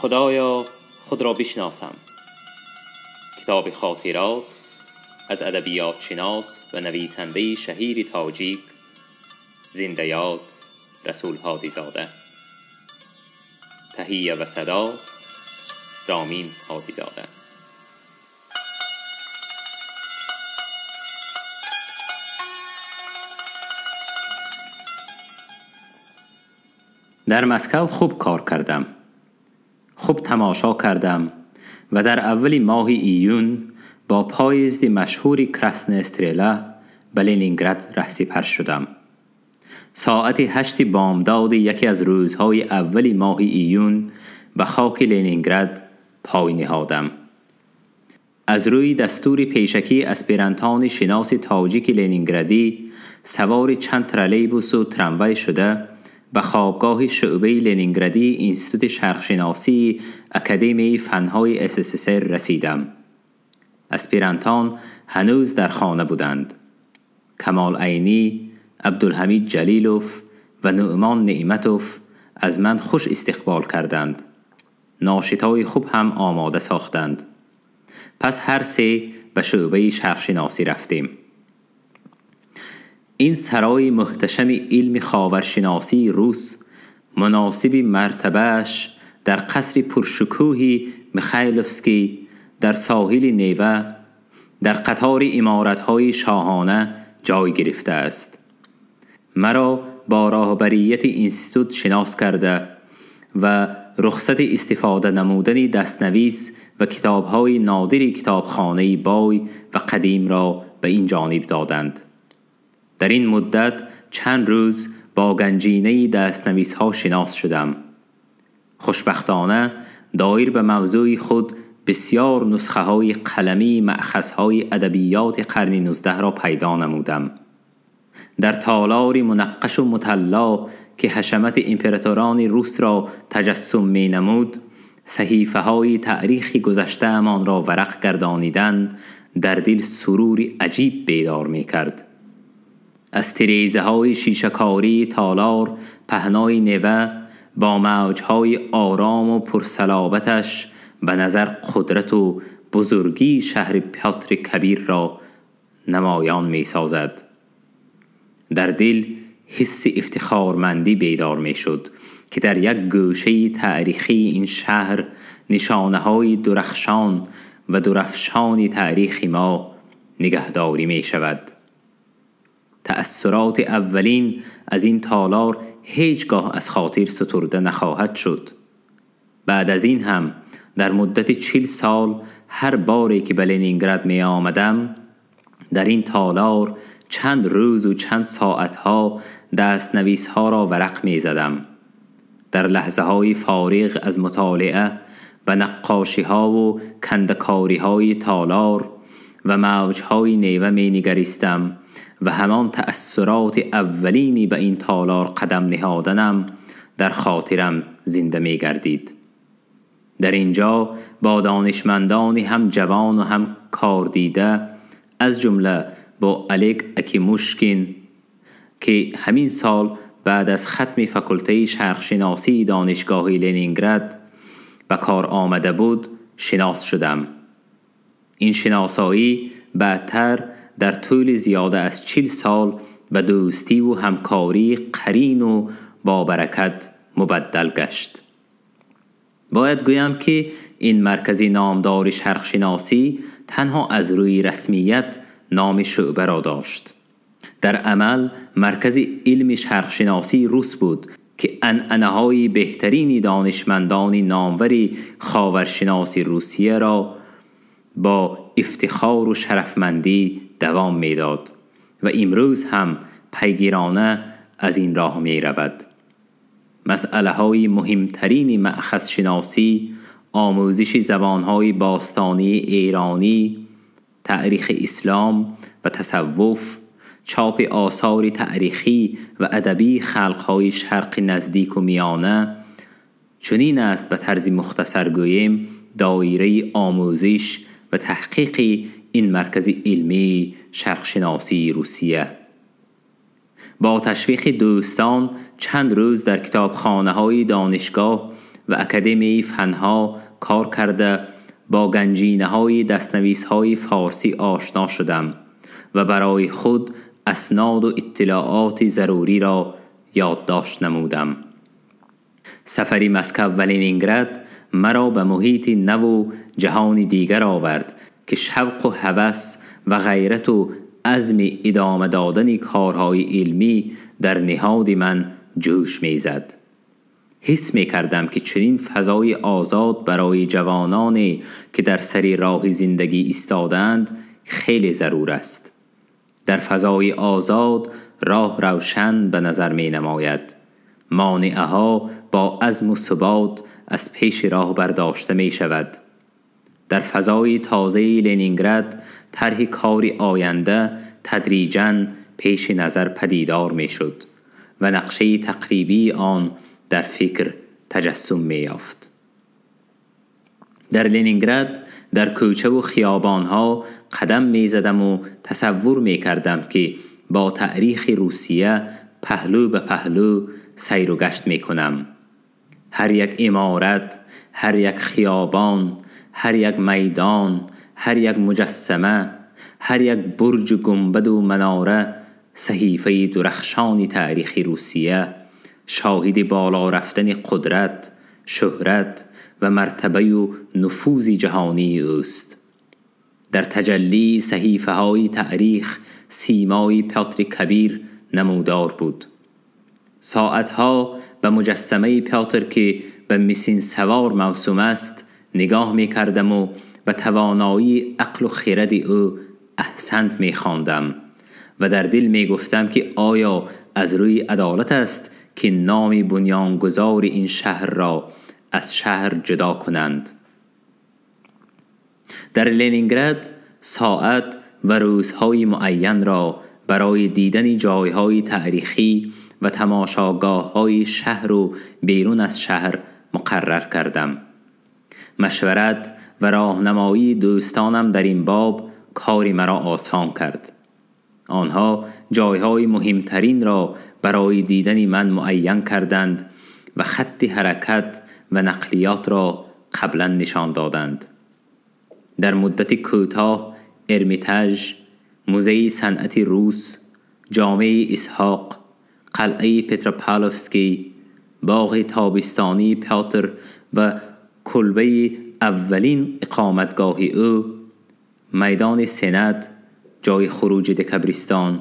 خدایا خود را بشناسم. کتاب خاطرات از ادبیات شناس و نویسنده شهیر تاجیک زنده یاد رسول هادیزاده. تهیه و صدا رامین هادیزاده. در مسکو خوب کار کردم، خوب تماشا کردم و در اول ماه ایون با پایزد مشهور کراسن استریلا به لنینگراد رهسپر شدم. ساعت 8 بامداد یکی از روزهای اول ماه ایون به خاک لنینگراد پای نهادم. از روی دستور پیشکی اسپیرانتان شناس تاجیک لنینگرادی سوار چند ترلیبوس و تراموای شده به خوابگاه شعبه لنینگرادی اینستیتوت شرقشناسی اکادمی فنهای SSSR رسیدم. اسپیرانتان هنوز در خانه بودند. کمال عینی، عبدالحمید جلیلوف و نعمان نعمتوف از من خوش استقبال کردند. ناشتای خوب هم آماده ساختند. پس هر سه به شعبه شرقشناسی رفتیم. این سرای محتشم علم خاورشناسی روس مناسب مرتبهش در قصر پرشکوهی میخایلوفسکی در ساحل نیوه در قطار عمارت‌های شاهانه جای گرفته است. مرا با راهبریت اینستیتوت شناس کرده و رخصت استفاده نمودن دستنویس و کتاب‌های نادر کتابخانه بای و قدیم را به این جانب دادند. در این مدت چند روز با گنجینه دستنویس ها شناس شدم. خوشبختانه دایر به موضوع خود بسیار نسخه های قلمی مأخذ های ادبیات قرن 19 را پیدا نمودم. در تالار منقش و مطلا که حشمت امپراتوران روس را تجسم می نمود، صحیفه های تاریخی گذشته امان را ورق گردانیدن در دل سروری عجیب بیدار می کرد. از تریزه های شیشه‌کاری تالار پهنای نوه با موجهای آرام و پرسلابتش به نظر قدرت و بزرگی شهر پیاتر کبیر را نمایان می سازد. در دل حس افتخارمندی بیدار می شد که در یک گوشه تاریخی این شهر نشانه های درخشان و درفشان تاریخ ما نگهداری می شود. تأثرات اولین از این تالار هیچگاه از خاطر سترده نخواهد شد. بعد از این هم در مدت 40 سال هر باری که به لنینگراد می آمدم در این تالار چند روز و چند ساعتها دست نویس ها را ورق می زدم. در لحظه های فارغ از مطالعه و نقاشی ها و کندکاری های تالار و موج های نیوه می نگریستم و همان تأثرات اولینی به این تالار قدم نهادنم در خاطرم زنده می گردید. در اینجا با دانشمندانی هم جوان و هم کاردیده، از جمله با الک اکیموشکین که همین سال بعد از ختم فاکولته شرقشناسی دانشگاه لنینگراد به کار آمده بود، شناس شدم. این شناسایی بعدتر در طول زیاده از 40 سال به دوستی و همکاری قرین و با برکت مبدل گشت. باید گویم که این مرکز نامدار شرقشناسی تنها از روی رسمیت نام شعبه را داشت. در عمل مرکز علم شرقشناسی روس بود که عنعنه‌های بهترین دانشمندان نامور خاورشناسی روسیه را با افتخار و شرفمندی دوام میداد و امروز هم پیگیرانه از این راه می رود. مسئله های مهمترین مأخذ شناسی، آموزش زبانهای باستانی ایرانی، تاریخ اسلام و تصوف، چاپ آثار تاریخی و ادبی خلقهای شرق نزدیک و میانه، چنین است به طرز مختصر گوییم دایره آموزش و تحقیق این مرکز علمی شرقشناسی روسیه. با تشویق دوستان چند روز در کتابخانه های دانشگاه و اکادمی فنها کار کرده با گنجینه های دستنویس های فارسی آشنا شدم و برای خود اسناد و اطلاعات ضروری را یادداشت نمودم. سفری مسکو و لنینگراد مرا به محیط نو و جهان دیگر آورد که شوق و هوس و غیرت و عزم ادامه دادن کارهای علمی در نهاد من جوش میزد. حس می کردم که چنین فضای آزاد برای جوانانی که در سر راه زندگی ایستادند خیلی ضرور است. در فضای آزاد راه روشن به نظر می نماید. مانعها با عزم و ثبات از پیش راه برداشته می شود. در فضای تازه لنینگراد طرح کار آینده تدریجاً پیش نظر پدیدار می شد و نقشه تقریبی آن در فکر تجسم می یافت. در لنینگراد در کوچه و خیابانها قدم می زدم و تصور می کردم که با تاریخ روسیه پهلو به پهلو سیر و گشت می کنم. هر یک عمارت، هر یک خیابان، هر یک میدان، هر یک مجسمه، هر یک برج و گنبد و مناره صحیفه درخشان تاریخ روسیه، شاهد بالا رفتن قدرت، شهرت و مرتبه و نفوذ جهانی اوست. در تجلی صحیفه های تاریخ سیمای پیاتر کبیر نمودار بود. ساعتها به مجسمه پیاتر که به میسین سوار موسوم است نگاه می کردم و به توانایی عقل و خرد او احسنت می خواندم و در دل می گفتم که آیا از روی عدالت است که نام بنیانگذار این شهر را از شهر جدا کنند. در لنینگراد ساعت و روزهای معین را برای دیدن جایهای تاریخی و تماشاگاه‌های شهر و بیرون از شهر مقرر کردم. مشورت و راهنمایی دوستانم در این باب کاری مرا آسان کرد. آنها جایهای مهمترین را برای دیدن من معین کردند و خط حرکت و نقلیات را قبلا نشان دادند. در مدت کوتاه ارمیتاژ، موزه صنعت روس، جامعه اسحاق، قلعه پتروپاولوفسکی، باغ تابستانی پیاتر و کلبه اولین اقامتگاه او، میدان سند، جای خروج دکابریستان،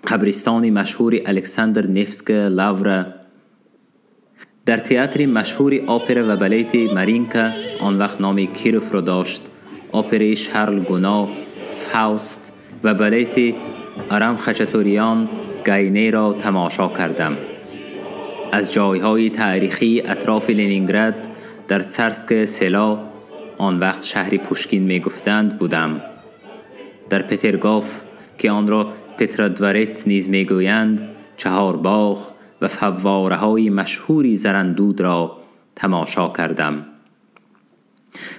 قبرستان مشهور الکساندر نفسک لاورا، در تئاتر مشهور اپرا و بالет مارینکا، آن وقت نام کیروف را داشت، اپرای شارل گونا، فاوست و بالет آرام خچاتوریان گاینه را تماشا کردم. از جایهای تاریخی اطراف لنینگراد در سرسک سلا، آن وقت شهر پوشکین می گفتند، بودم. در پترگاف که آن را پترادورتس نیز می گویند، چهار باغ و فواره های مشهوری زرندود را تماشا کردم.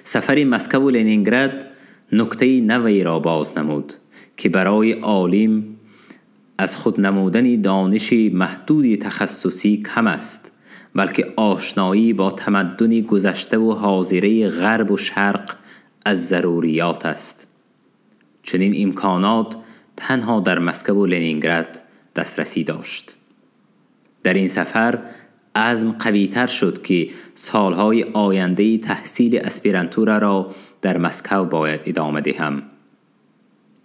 سفر مسکو و لنینگراد نکته نوی را باز نمود که برای عالم از خود نمودن دانش محدود تخصصی کم است، بلکه آشنایی با تمدن گذشته و حاضره غرب و شرق از ضروریات است. چنین امکانات تنها در مسکو و لنینگراد دسترسی داشت. در این سفر عزم قوی‌تر شد که سالهای آینده تحصیل اسپیرانتورا را در مسکو باید ادامه دهم.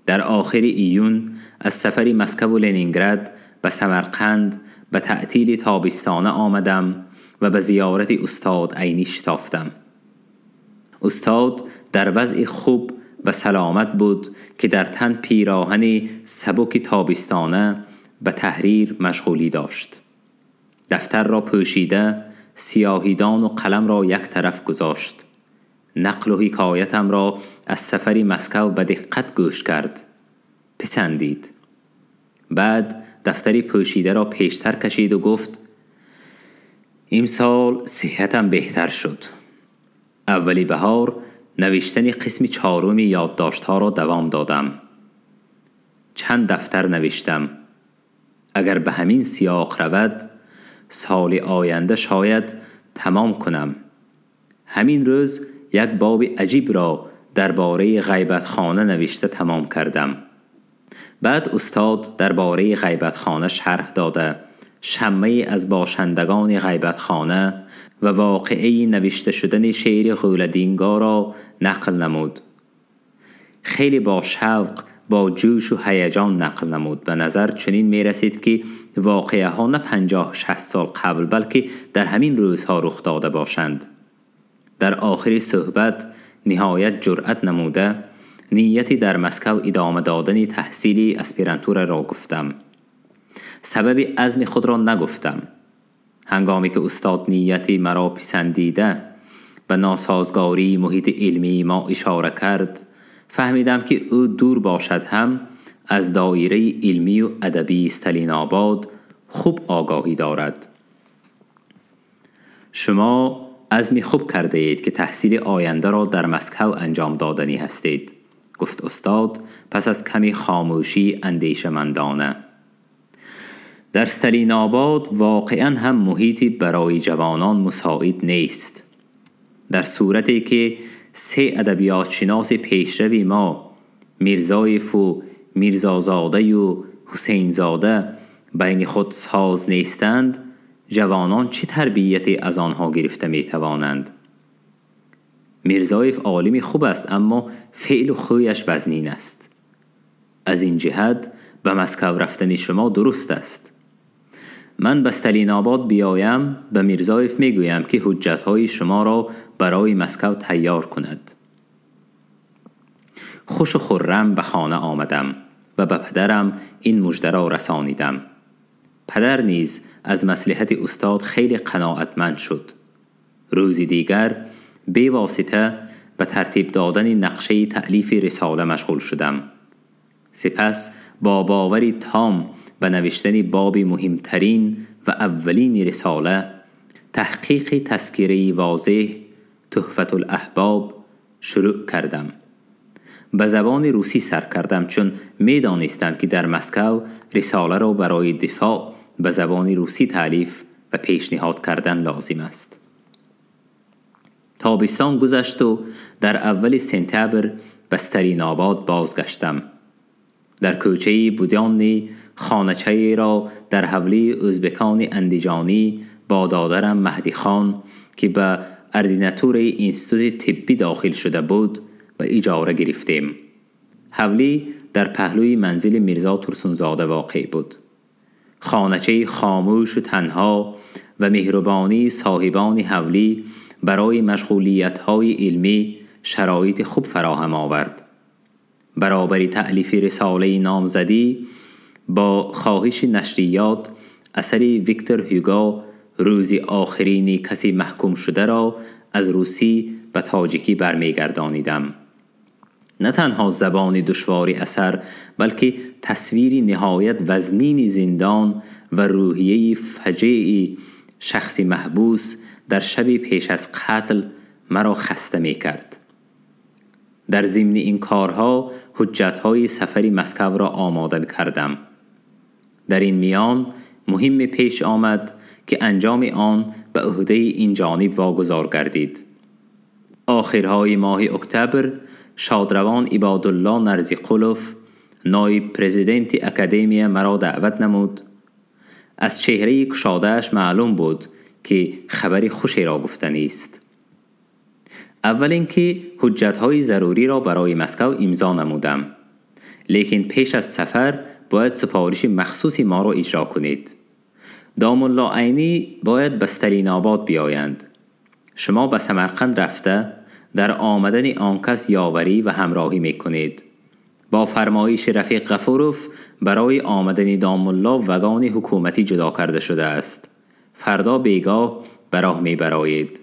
در آخر ایون از سفر مسکو و لنینگراد به سمرقند به تعطیل تابستانه آمدم و به زیارت استاد عینی شتافتم. استاد در وضع خوب و سلامت بود که در تن پیراهن سبک تابستانه به تحریر مشغولی داشت. دفتر را پوشیده، سیاهیدان و قلم را یک طرف گذاشت. نقل و حکایتم را از سفر مسکو به دقت گوش کرد. پسندید. بعد دفتری پوشیده را پیشتر کشید و گفت: امسال صحتم بهتر شد. اولی بهار نوشتن قسم چهارم یادداشت‌ها را دوام دادم. چند دفتر نوشتم. اگر به همین سیاق رود، سال آینده شاید تمام کنم. همین روز یک باب عجیب را درباره غیبتخانه نوشته تمام کردم. بعد استاد درباره غیبتخانه شرح داده شمه از باشندگان غیبتخانه و واقعه نوشته شدن شعر غولدینگا را نقل نمود. خیلی با شوق، با جوش و هیجان نقل نمود. به نظر چنین می رسید که واقعه ها نه 50-60 سال قبل بلکه در همین روزها رخ داده باشند. در آخر صحبت نهایت جرأت نموده نیتی در مسکو ادامه دادن تحصیل اسپیرانتور را گفتم. سبب عزم خود را نگفتم. هنگامی که استاد نیتی مرا پسندیده و ناسازگاری محیط علمی ما اشاره کرد، فهمیدم که او دور باشد هم از دایره علمی و ادبی استالین آباد خوب آگاهی دارد. شما عزم خوب کرده اید که تحصیل آینده را در مسکو انجام دادنی هستید، گفت استاد پس از کمی خاموشی اندیشمندانه. در استالین آباد واقعا هم محیطی برای جوانان مساعد نیست. در صورتی که 3 ادبیات شناس پیشروی ما، میرزایف و میرزازاده و حسینزاده، بین خود ساز نیستند، جوانان چه تربیتی از آنها گرفته می توانند؟ میرزایف عالمی خوب است، اما فعل و خویش وزنین است. از این جهت به مسکو رفتن شما درست است. من به استالین آباد بیایم به میرزایف میگویم که حجتهای شما را برای مسکو تیار کند. خوش و خرم به خانه آمدم و به پدرم این مژده را رسانیدم. پدر نیز از مصلحت استاد خیلی قناعتمند شد. روزی دیگر بی واسطه به ترتیب دادن نقشه تألیف رساله مشغول شدم. سپس با باوری تام به نوشتن باب مهمترین و اولین رساله، تحقیق تذکره واضح تحفة الاحباب، شروع کردم. به زبان روسی سر کردم چون می دانستم که در مسکو رساله را برای دفاع به زبان روسی تألیف و پیشنهاد کردن لازم است. تابستان گذشت و در اول سپتامبر به استالین آباد بازگشتم. در کوچه بودیانی خانه‌چه را در حولی ازبکان اندیجانی با دادرم مهدی خان که به اردیناتور اینستیتوت طبی داخل شده بود به اجاره گرفتیم. حولی در پهلوی منزل میرزا ترسونزاده واقع بود. خانه‌چه خاموش و تنها و مهربانی صاحبان حولی برای مشغولیت‌های علمی شرایط خوب فراهم آورد. برابر تألیف رساله نامزدی با خواهش نشریات اثر ویکتور هیوگو روز آخرین کسی محکوم شده را از روسی به تاجیکی برمیگردانیدم. نه تنها زبان دشواری اثر، بلکه تصویر نهایت وزنین زندان و روحیه فجیع شخص محبوس در شب پیش از قتل مرا خسته می کرد. در ضمن این کارها حجتهای سفر مسکو را آماده کردم. در این میان مهم پیش آمد که انجام آن به عهده این جانب واگذار گردید. آخرهای ماه اکتبر شادروان عبادالله نرزیقلوف نایب پرزیدنت اکادمی مرا دعوت نمود. از چهره کشاده‌اش معلوم بود که خبر خوشی را گفتنی است. اول اینکه حجت‌های ضروری را برای مسکو امضا نمودم، لیکن پیش از سفر باید سفارش مخصوصی ما را اجرا کنید. داملا عینی باید به استالین آباد بیایند. شما به سمرقند رفته در آمدن آن کس یاوری و همراهی میکنید. با فرمایش رفیق غفوروف برای آمدن داملا وگان حکومتی جدا کرده شده است. فردا بیگاه براه میبرایید.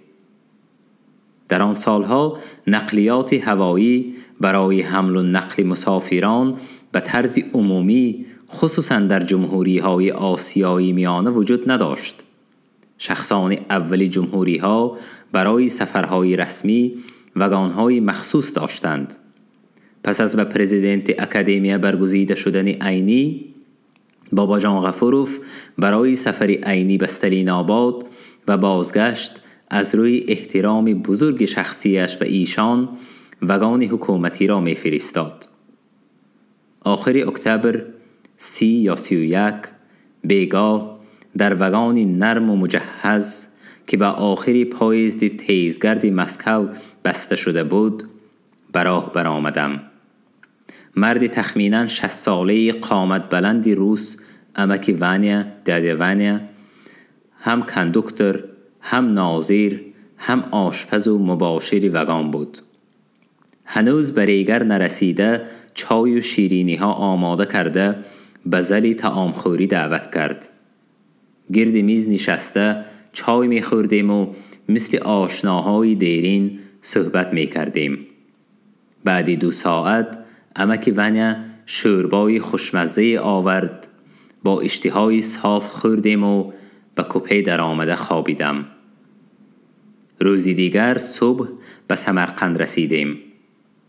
در آن سالها نقلیات هوایی برای حمل و نقل مسافران به طرز عمومی خصوصا در جمهوری‌های آسیایی میانه وجود نداشت. شخصان اولی جمهوری‌ها برای سفرهای رسمی وگان‌های مخصوص داشتند. پس از به پرزیدنت اکادمی برگزیده شدن عینی، بابا جان غفوروف برای سفر عینی به استالین آباد و بازگشت از روی احترام بزرگ شخصیش به ایشان وگان حکومتی را می فرستاد. آخر اکتبر 30 یا 31 بیگاه در وگان نرم و مجهز که به آخر پاییز تیزگرد مسکو بسته شده بود به راه برآمدم. مرد تخمیناً 60 ساله قامت بلند روس، امک وانیا، داده وانیا، هم کندوکتر، هم ناظر، هم آشپز و مباشر وگان بود. هنوز به ریگر نرسیده چای و شیرینی ها آماده کرده به زلی طعامخوری دعوت کرد. گرد میز نشسته چای می خوردیم و مثل آشناهای دیرین صحبت می کردیم. بعد 2 ساعت امک ونیا شوربای خوشمزه آورد. با اشتهای صاف خوردیم و به کوپه در آمده خوابیدم. روزی دیگر صبح به سمرقند رسیدیم.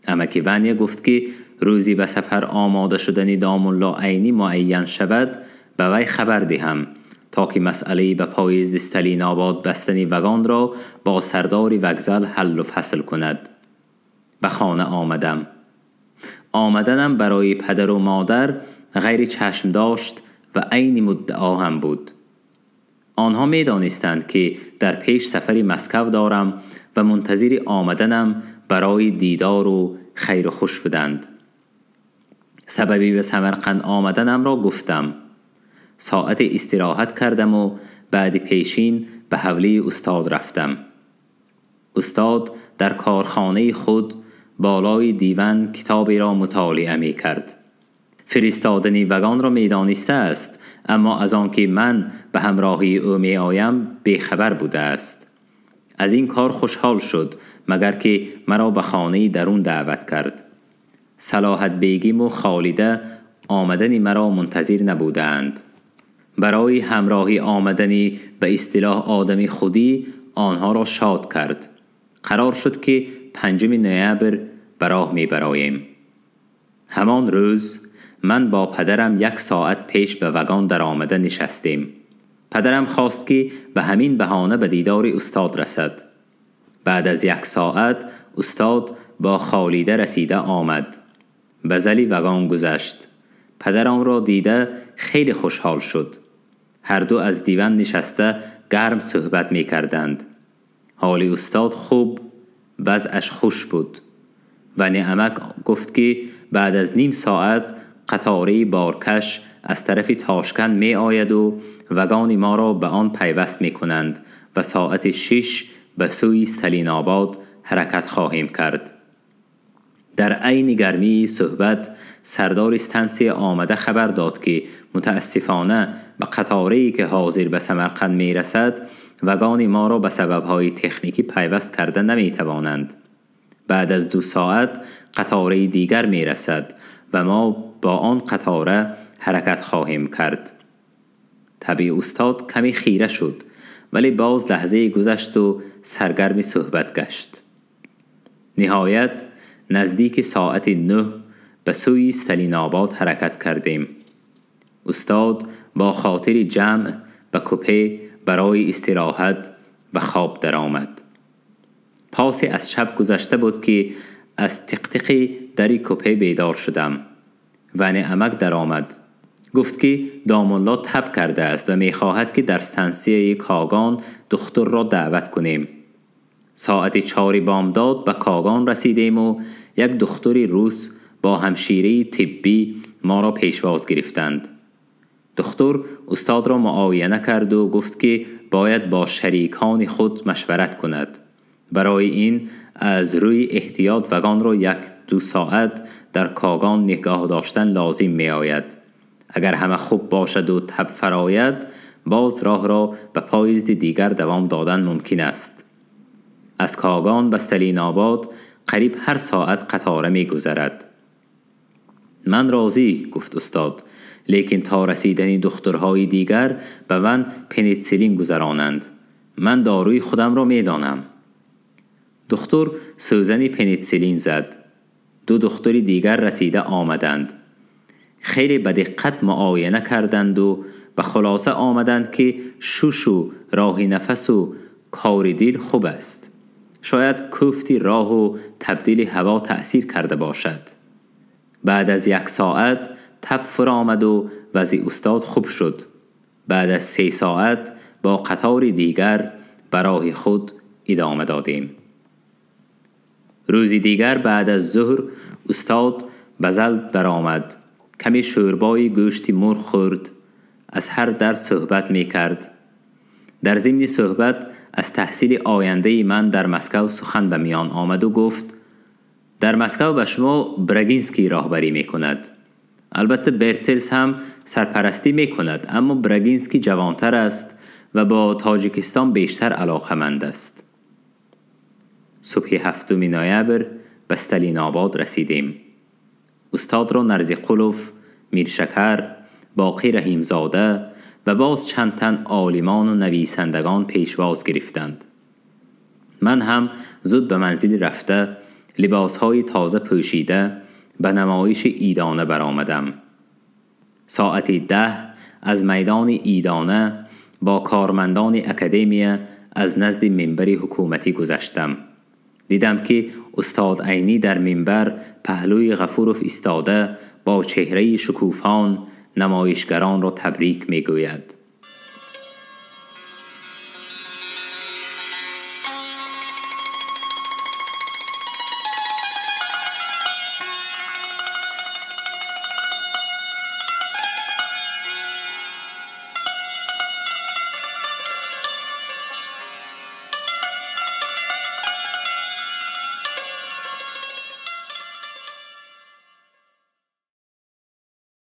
امک ونیا گفت که روزی به سفر آماده شدن داملا عینی معین شود به وی خبر دهم تا که مسئله به پاییز استالین آباد بستن وگان را با سردار وگزل حل و فصل کند. به خانه آمدم. آمدنم برای پدر و مادر غیر چشم داشت و عین مدعا هم بود. آنها می دانستند که در پیش سفر مسکو دارم و منتظر آمدنم برای دیدار و خیر و خوش بودند. سببی به سمرقند آمدنم را گفتم. ساعت استراحت کردم و بعد پیشین به حولی استاد رفتم. استاد در کارخانه خود بالای دیوان کتابی را مطالعه می کرد. فرستادنی وگان را می دانسته است، اما از آنکه من به همراهی او می آیم بیخبر بوده است. از این کار خوشحال شد، مگر که مرا به خانه درون دعوت کرد. صلاحت بیگیم و خالده آمدنی مرا منتظر نبودند. برای همراهی آمدنی به اصطلاح آدمی خودی آنها را شاد کرد. قرار شد که 5 نوامبر به راه می براییم. همان روز من با پدرم 1 ساعت پیش به وگان در آمده نشستیم. پدرم خواست که به همین بهانه به دیدار استاد رسد. بعد از 1 ساعت استاد با خالیده رسیده آمد. به زلی وگان گذشت. پدرم را دیده خیلی خوشحال شد. هر دو از دیوان نشسته گرم صحبت می کردند. حال استاد خوب، وضعش خوش بود. و نعمک گفت که بعد از نیم ساعت قطاره بارکش از طرف تاشکند می آید و وگان ما را به آن پیوست می کنند و ساعت 6 به سوی استالین آباد حرکت خواهیم کرد. در عین گرمی صحبت سردار استنسی آمده خبر داد که متاسفانه به قطاره‌ای که حاضر به سمرقند می رسد وگان ما را به سببهای تکنیکی پیوست کرده نمی توانند. بعد از 2 ساعت قطاره دیگر می رسد و ما با آن قطاره حرکت خواهیم کرد. طبیع استاد کمی خیره شد، ولی باز لحظه گذشت و سرگرم صحبت گشت. نهایت نزدیک ساعت 9 به سوی استالین آباد حرکت کردیم. استاد با خاطر جمع به کوپه برای استراحت و خواب درآمد. پاسی از شب گذشته بود که از تق تق دری کوپه بیدار شدم. ون عمک درآمد. گفت که داملا تب کرده است و میخواهد که در ستانسیه کاگان دختر را دعوت کنیم. ساعت 4 بامداد به کاگان رسیدیم و یک دختر روس با همشیره طبی ما را پیشواز گرفتند. دختر استاد را معاینه کرد و گفت که باید با شریکان خود مشورت کند. برای این از روی احتیاط وگان را 1-2 ساعت در کاگان نگاه داشتن لازم می آید. اگر همه خوب باشد و تب فراید، باز راه را به پاییز دیگر دوام دادن ممکن است. از کاگان به استالین آباد قریب هر ساعت قطاره می گذرد. من راضی، گفت استاد، لیکن تا رسیدن دخترهای دیگر به من پنیسیلین گذرانند. من داروی خودم را می دانم. دختر سوزنی پنیسیلین زد. 2 دختر دیگر رسیده آمدند. خیلی به دقت معاینه کردند و به خلاصه آمدند که شوش و راه نفس و کار دل خوب است. شاید کوفتی راه و تبدیل هوا تأثیر کرده باشد. بعد از 1 ساعت تب فرآمد و وضع استاد خوب شد. بعد از 3 ساعت با قطار دیگر برای خود ادامه دادیم. روزی دیگر بعد از ظهر استاد به زلد برآمد. کمی شوربای گوشت مرغ خورد. از هر در صحبت می کرد. در ضمن صحبت از تحصیل آینده من در مسکو سخن به میان آمد و گفت در مسکو به شما براگینسکی راهبری می کند. البته برتلز هم سرپرستی می کند، اما براگینسکی جوانتر است و با تاجیکستان بیشتر علاقمند است. صبح 7 نوامبر به ستالین آباد رسیدیم. استاد را نرزیقلوف، میرشکر، باقی رحیمزاده و باز چند تن عالمان و نویسندگان پیشواز گرفتند. من هم زود به منزل رفته، لباسهای تازه پوشیده به نمایش ایدانه برآمدم. ساعت 10 از میدان ایدانه با کارمندان اکادمی از نزد منبر حکومتی گذشتم. دیدم که استاد عینی در منبر پهلوی غفوروف ایستاده با چهره شکوفان نمایشگران را تبریک میگوید.